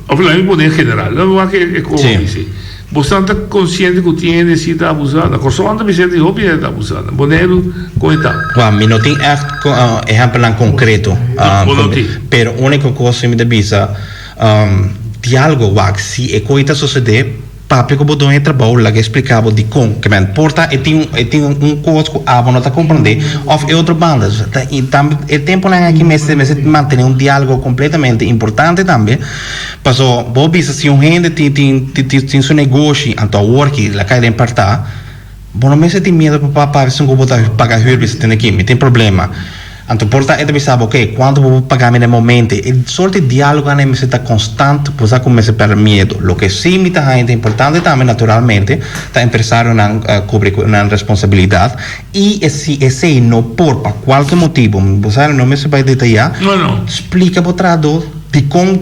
Òf laga mi pone en general, laga mi wak e komo Sí. bisí. Bosan ta konsiente ku tin hende si ta abusá? Na Kòrsou ta bisa tin hopi hende ta abusá. Na Boneiru kon e ta? Wak, mi no tin ègt ehèmpelnan konkreto. No, bo no tin. Pero úniko kos ku mi ta bisa, diálogo, wak, si e kos ta sosodé, Papia ku bo doño e trabou laga e splika bo dikon ke men por ta e tin e tin un kos ku abo no ta komprendé òf e otro banda ta i tambe e tempunan aki mester mester mantené un diálogo kompletamente importante tambe paso bo bisa si un hende tin tin tin su negoshi anto awor ki la kai den partá Bo no mester tin miedu pa papia esun ku bo ta paga hür bisa tene aki mi tin problema. Anto por ta e ta bisa bo oke kuantu bo por paga mi na e momente. E sort di dialogonan ei mester ta konstant bo sa ku mester pèrdè miedu. Loke si mi ta haña ta importante tambe naturalmente ta empresarionan kubri ku nan responsabilidat i si esei no por pa kualke motibu bo sa no mester bai detayá splika bo trahadó dikon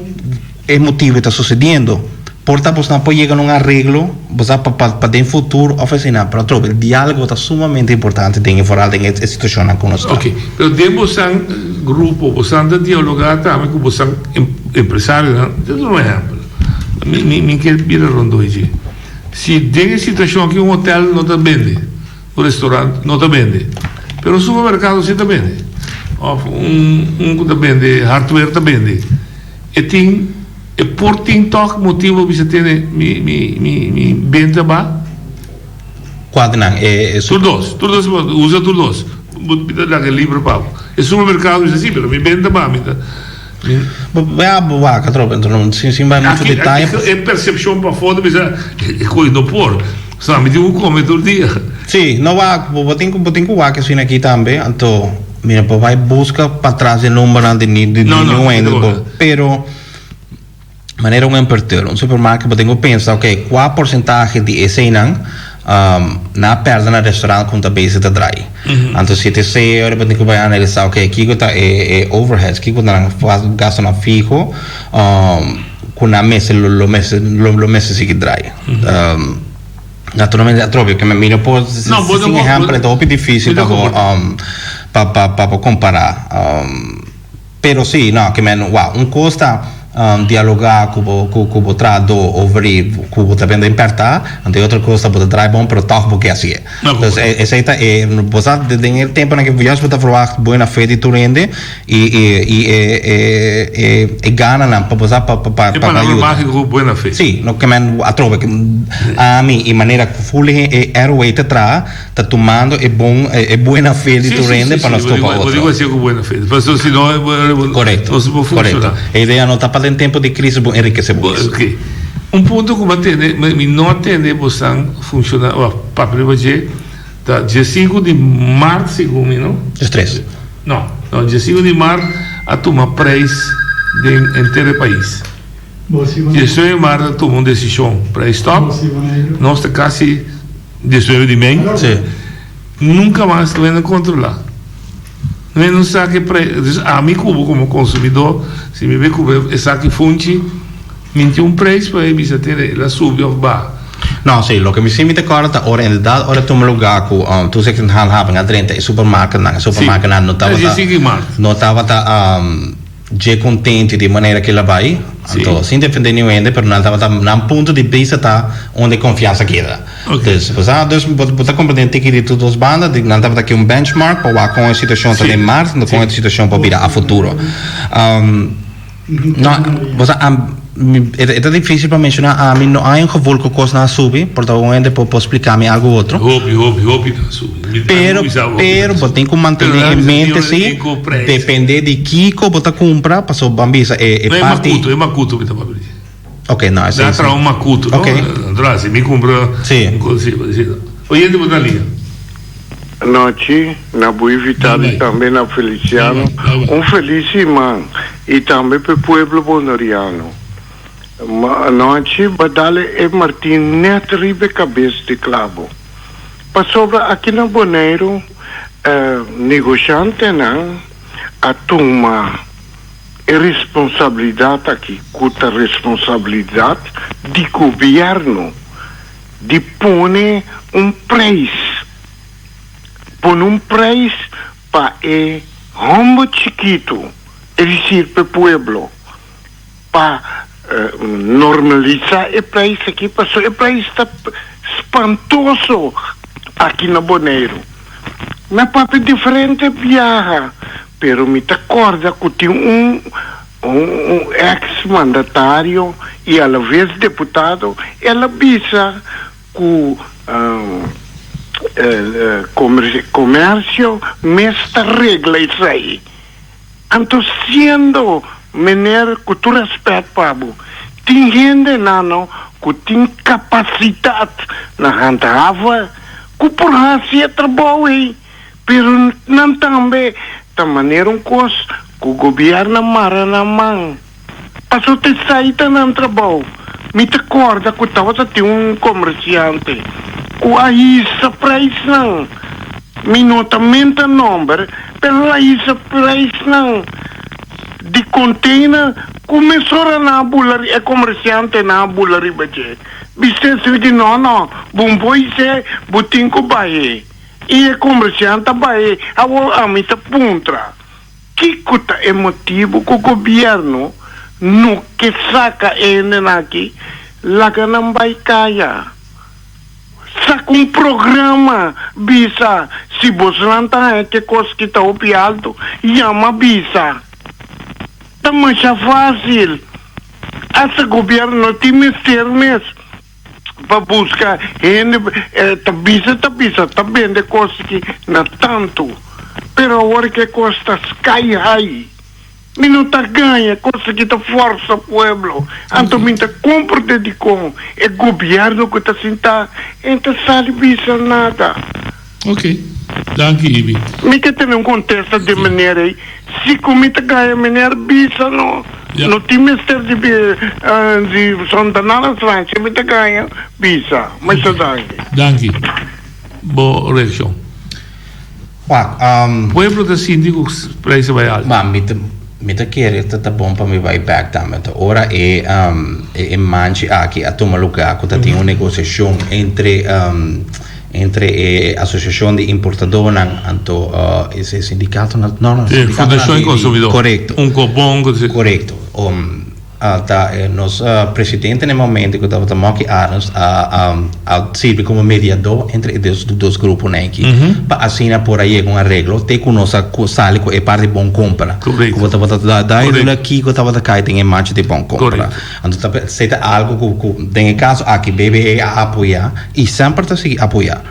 e motibu ta susediendo. Por ta bosnan por yega na un areglo, bo sa, pa pa den futuro of asina, pero atrobe el dialogo ta sumamente importante den e foral den e situacionnan cu nos ta. Ok, pero den bosan grupo, bosan ta dialoga tambe cu bosan empresarionan? Te duna un ehempel, mi mi mi ke bira rondó dje. Si den e situacion aki un hotel no ta bende, un restaurant no ta bende, pero un supermercado si ta bende, of un un cu ta bende hardware ta bende, e tin. E por tin tòg motibu bisa tene mi mi mi mi benta ba? Kuantunan e e Tur dos, tur dos bo usa tur dos. Bo mi ta laga e libro pa bo. E supermerkado bisa si, pero mi benta ba mi ta mi. Bo ya bo wak atrobe enton no sin sin bai muchu Aki detaye. aki e persepshon pafó ta bisa e kos no por. Sa mi tin ku kome tur dia. Si, no wak bo bo tin ku bo tin ku wak esina aki tambe anto mira bo bai buska patras e numbernan di ni di No no niun hende bo pero. Manera un importeur, un supermarket bo tin ku pensa ok kua porsentahe di eseinan nan a pèrdè na restaurant ku ta bezig ta drai. Anto si ta esei ora bo tin ku bai analisá ok kiko ta e overheads, kiko ta nan gastunan fiho ku nan mester lo mester lo mester sigui drai. Naturalmente atrobe ke mi no por sin ehèmpel e ta hopi difísil pa bo pa bo kompará. Pero si, no, ke men, wou, un kos ta dialogá ku bo, ku, ku bo trahadó over di ku bo ta bende impertá, anto e otro kos ta bo ta draai bon pero tòg bo ke hasié. Dus e, esei ta e, bo sa den e temponan ke juist bo ta verwagt buena fe di tur hende i, i, i e, e, e, e gananan pa bo sa pa, pa, pa, E pa palabra yuda. mágiko ku buena fe. Si, no, ke men, atrobe, ami i manera ku ful e ROA ta traha, Ta tumando e bon e buena fe di tur hende pa nos topa otro. Bo dico así cu buena fe. Pasobra si no, Correcto. no se por funciona. Correcto. E idea no ta pa den tempo di crisis bo enriquece bo mes. Ok. Un punto cu bo a tende, mi no a tende bosan funciona, of papia riba dje, ta diescinco di maart segun mi, no? Diestres. No, no, diescinco di maart a tuma prijs den henter e pais. Diesnuebe di maart a tuma un decision, prijs stop, nos ta casi. 19 di mei. Sí. Nunca mas lo hende controla. No hende no sa ke pre, dus ami cubo como consumidor, si mi be cubo esaki funchi, mi tin un prijs pa e bisa tene el a subi of baha. No, sí, loke mi sí mi ta corda ta ora inderdaad ora tuma lugar cu toezicht en handhaving a drenta e supermarketnan, e supermarketnan no tabata, no tabata Dje contenti di manera cu el a bay, anto sin defende niun hende, pero nan tabata, nan punto di bista ta unda e confiansa keda. Dus, bo sa, dus bo bo ta comprende un tiki di tur dos banda, di nan tabata ke un benchmark pa wak con e situacion ta den mart, anto con e situacion por bira a futuro. No, bo sa, mi, e ta dificil pa menciona, ami no hay un gevoel cu cosnan a subi, por ta un hende por por splica mi algo otro. Hopi, hopi, hopi ta subi. Mi ta Pero, bisa hopi pero ta bo subi. tin cu Pero mantene nan e bisa mente tin si, un prijs. depende di kico bo ta cumpra, pasobra ban bisa e e No, e parti. macuto, e macuto mi ta papia di. Ok, no, esey Nan si. traha un macuto, no? Ok. Anto si mi cumpra Si. un cos, si, si. Oyente bo ta lia. Anochi, na bo invitado y tambe na Feliciano, un feliz siman y tambe p'e pueblo Boneriano. Anochi ba dale e martin net riba e cabes di clabo. Pasobra aki na Boneiru negoshantenan a tuma e responsabilidad aki, cu ta responsabilidad di gobierno, di pone un prijs, pone un prijs pa e homber chikito, es decir p'e pueblo, pa normalisa e prijs aki, pasobra e prijs ta spantoso aki na Boneiru. Mi a papia diferente biaha, pero mi ta corda cu tin un Un ex mandatario y a la vez deputado, el a bisa cu comercio mes ta regla esey. Anto siendo meneer cu tur respet pa bo, tin hendenan cu tin capacidad na handhava cu por haci e trabou ey. Pero nan tambe ta manera un kos ku gobièrnu a mara nan man. Pasobra ta esei ta nan trabou. Mi ta kòrda ku tabata tin un komersiante ku a hisa preisnan. Mi no ta menta nòmber, pero el a hisa preisnan di konteiner ku mesora nan a bula, e komersiantenan a bula riba dje. Bis'é esei di no, no, bo no por his'é, bo tin ku bah'é. I e komersiant a bai. Awor ami ta puntra, kiko ta e motibu ku gobièrnu no ke saka e hendenan aki laga nan bai kaya? Saka un programa bisa si bosnan ta haña ke kos ki ta hopi altu, yama bisa. Ta masha fásil. Asta gobièrnu no tin mester mes. Pa buska hende ta bisa ta bisa ta bende kos aki na tantu pero awor ke kos ta sky high mi no ta gaña kos aki ta forsa pueblo anto mi ta comprende dikon e gobierno ku ta sinta e ta sali bisa nada. Ok danki Ibi. Mi ke tene un kontesta di meneer ei si ku mi ta gaña meneer bisa no. No tin mester di di sonta nada stranchi mi ta gaña bisa. Masha danki. Danki. Bo reaccion. Wak, um. Pueblo ta sinti cu prijs a bai alto. Ma mi ta mi ta kere ta ta bon pa mi bai bek tambe. Anto ora e um e e manchi aki a tuma luga cu ta tin un negociacion entre um entre e asociacion di importadornan anto uh e sindicatonan no no Sí, sindicatonan Fundacion di di Consumidor. corecto. Unkobon cu ta. Corecto. Um A ta e nos presidente na e momento ku tabata Mocky Arends a a sirbi komo mediadó entre e dos dos gruponan aki pa asina por a yega un areglo te ku nos a sali ku e parti bon kompra ku bo tabata da da e dula kiko tabata kai den e mancha di bon kompra. Anto ta esei ta algu ku ku den e kaso aki BBE a apoyá i semper ta sigui apoyá.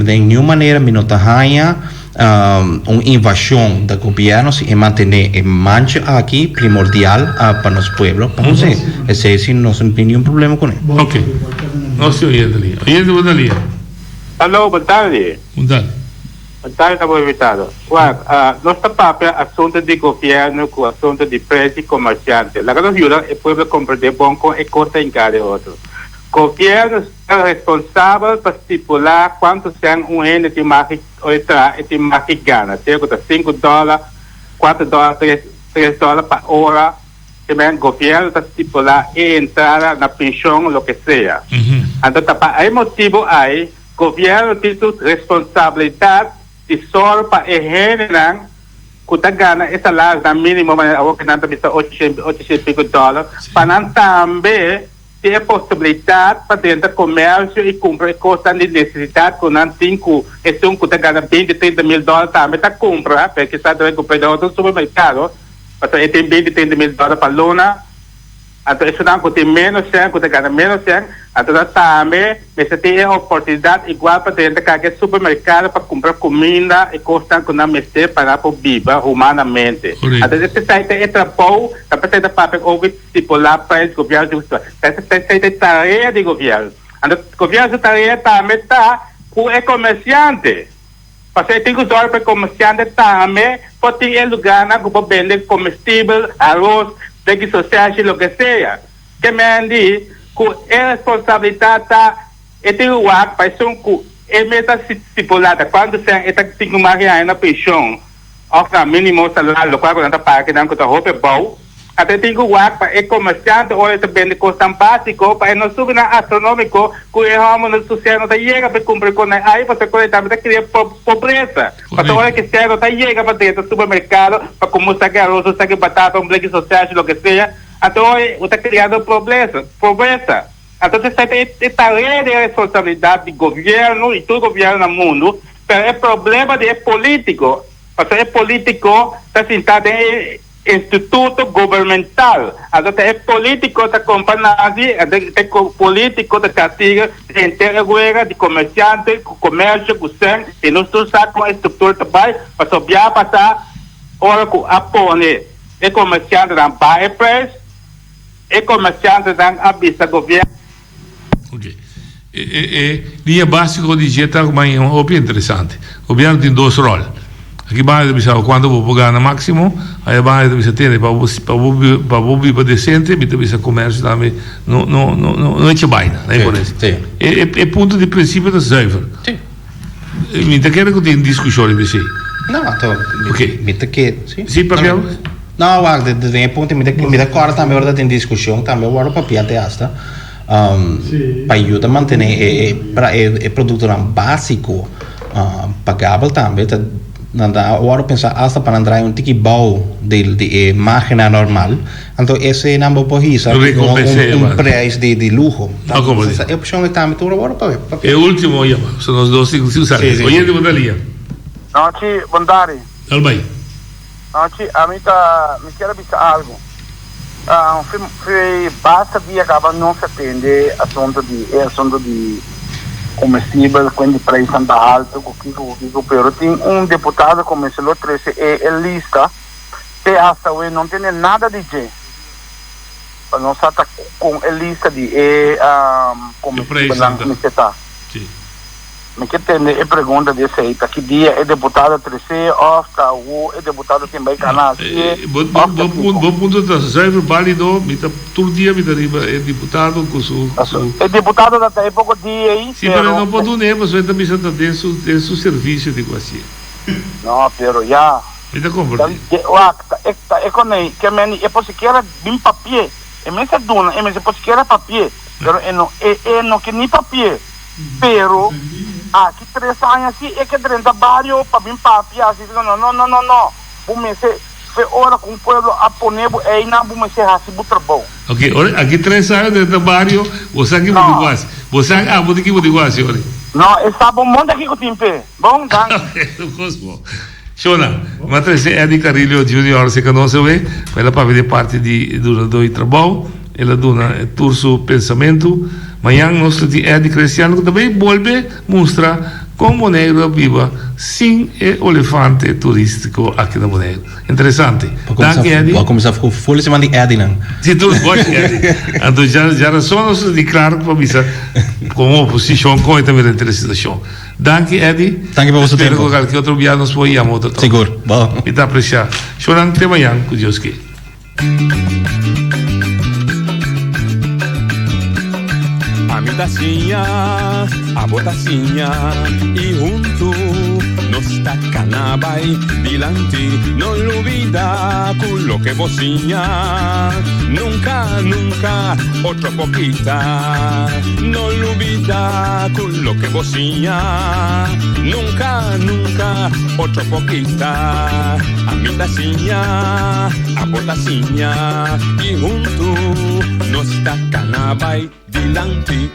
Den niun manera mi no ta haña Un invasion da gobierno si e mantene e mancha aki primordial pa nos pueblo pa huse. Esey si nos no tin ningun problema cune. Ok. Nos tin oyente liña. Oyente bo ta liña. Hallo, bon tardi. Bon tardi. Bon tardi ta bo invitado. Wak, nos ta papia asunto di gobierno cu asunto di prijs di comerciante. Laga nos yuda e pueblo comprende bon con e cos ta hinca den otro. Gobierno ta responsabel pa stipula cuanto cen un hende tin mag Ora e traha e tin mas ki gana, sea ku ta sinku dòler, kuater dòler, tres tres dòler pa ora, te men gobièrnu ta stipulá e entrada na penshon loke sea. Anto ta pa e motibu ai gobièrnu tin su responsabilidat di sòru pa e hendenan ku ta gana e salarionan mínimo manera awor ku nan ta bisa ocho ocho piko dòler, pa nan tambe Tin e posibilidat pa drenta komersio i kumpra e kosnan di nesesidat ku nan tin ku esun ku ta gana binti, trinta mil dòler tambe ta kumpra, pero kisas debe kumpra den otro supermerkado pasobra e tin binti, trinta mil dòler pa luna. Anto esunnan ku tin ménos sèn, ku ta gana ménos sèn, anto nan tambe mester tin e oportunidat igual pa drenta kake supermerkado pa kumpra kuminda i kosnan ku nan mester pa nan por biba humanamente. Anto esei ta e trabou, ta p'esei ta papia over. Stipulá prijs gobièrnu tin ku stipulá. Esei ta e tarea di gobièrnu. Anto gobièrnu su tarea tambe ta ku e komersiante. Pasobra e tin ku sòru pa e komersiante tambe por tin e lugánan ku por bende komestibel, aros, beki sosèshi, loke sea. Ke men di ku e responsabilidat ta e tin ku wak pa esun ku e mes a stipulá ta kuantu sèn e ta tin ku mas haña na penshon òf na mínimo salario lokual ku nan ta paga kinan ku ta hopi abou. Ata e tin ku wak pa e komersiante ora e ta bende kosnan básiko pa e no subi nan astronómiko ku e hòmber no su sèn no ta yega pa e kumpra ku nan ai pasobra ku e tambe ta kria pobresa. Pasobra ora ki sèn no ta yega pa drenta supermerkado pa kumpra un saki aros, un saki batata, un bleki sosèshi, loke sea, anto ora bo ta kriando pobresa. Pobresa. Anto esei ta e tarea di e responsabilidat di gobièrnu i tur gobièrnu na mundu, pero e problema di e polítiko, pasobra e polítiko ta sintá den e. Instituto gubernamental, anto ta e politico ta compra nazi, anto ta e politico ta castiga henter e guera di comerciante cu comercio cu cen y nos tur sa con e structura ta bay, pasobra bia pasa ora cu a pone e comerciantenan baha e prijs, e comerciantenan a bisa gobierno. Ok. E, e, e liña básiko di dje ta kuma un hopi interesante. Gobièrnu tin dos ròl. Aki banda ta bisa bo kuantu bo por gana máksimo, aya banda ta bisa tene pa bo pa bo pa bo biba desente, mi ta bisa komersio tambe no no no no no echa baina, no por esi. Sí. E, e, e punto di prinsipio ta zuiver. Sí. Mi ta kere ku tin diskushon riba esei. No, anto mi, Ok. mi ta ke, sí. Sí, papia. No, wak, den den e punto mi ta mi ta kòrda tambe ora ta tin diskushon tambe wòrdu papia te asta. Pa yuda mantené e produktonan básiko pagabel tambe ta nan ta wòrdu pensá asta pa nan traha un tiki bou di e márgennan normal. Anto eseinan bo por hisa un preis di luho. E opshon ei tambe tur a wòrdu papia. E último yama. So nos dos tin ku sa. Oyente bo ta lia. Nochi, bon tardi. Dal bai. Nochi, ami ta mi kier a bisa algu. Fi basta dia caba nos a tende asunto di e asunto di comestibel cuen di prijsnan ta halto cu kico cu kico pero tin un deputado cu mester lo trece e e lista te hasta awe no tende nada di dje pa nos sa ta con e lista di e comestibelnan mester ta. Mi ke tende e pregunta di esei, ta ki dia e deputado a trese of ta awo e deputado tin bai kana hasie Bo of ta kiko? bo punto ta zuiver balido, mi ta tur dia mi ta riba e diputado ku su su. E deputado ta ta e poko dia ei, Si, pero e no por dun'é pasobra e ta bisa ta den su den su servicio di ku hasie. No, pero ya. Mi ta komprendé. Wak, ta e ta e konei ke meni e por sikiera bin papié, e mester duna, e mester por sikiera papié, pero e no e e no ke ni papié. Pero aki tres aña si e ke drenta bario pa bin papia asi no no no no no bo mester fe ora ku un pueblo a pone bo einan bo mester hasi bo trabou. Ok ora aki tres aña drenta bario bo sa ki bo tin ku hasi bo sa abo di ki bo tin ku hasi ora. No e sa bo monta kiko tin p'e bon danki. Ok tur kos bon. Shona, mi a trese Eddie Carillo Junior cerca nos awe pa el a papia di e parti di dunador di trabou. El a duna tur su pensamentu. Mañan nos lo tin Eddie Crestiano cu ta bay bolbe mustra con Boneiru a biba sin e olefante turistico aki na Boneiru. Interesante. Danki Eddie. Bo a cuminsa cu full siman di Eddienan. Si tur boshi Eddie. Anto djarason nos lo tin claro pa bisa como oposicion con e ta mira entre e situacion. Danki Eddie. Danki pa boso tempo. Espero ku kalke otro bia nos por yama otro tok. Sigur. Bo. Mi ta aprecia. Shonan te mañan ku Dios ke. Ami ta siña, abo ta siña y huntu nos ta cana bay dilanti. No lubida cu loke bo siña nunca, nunca otro por kita. No lubida cu loke bo siña nunca, nunca otro por kita. Ami ta siña, abo ta siña y huntu nos ta cana bay dilanti.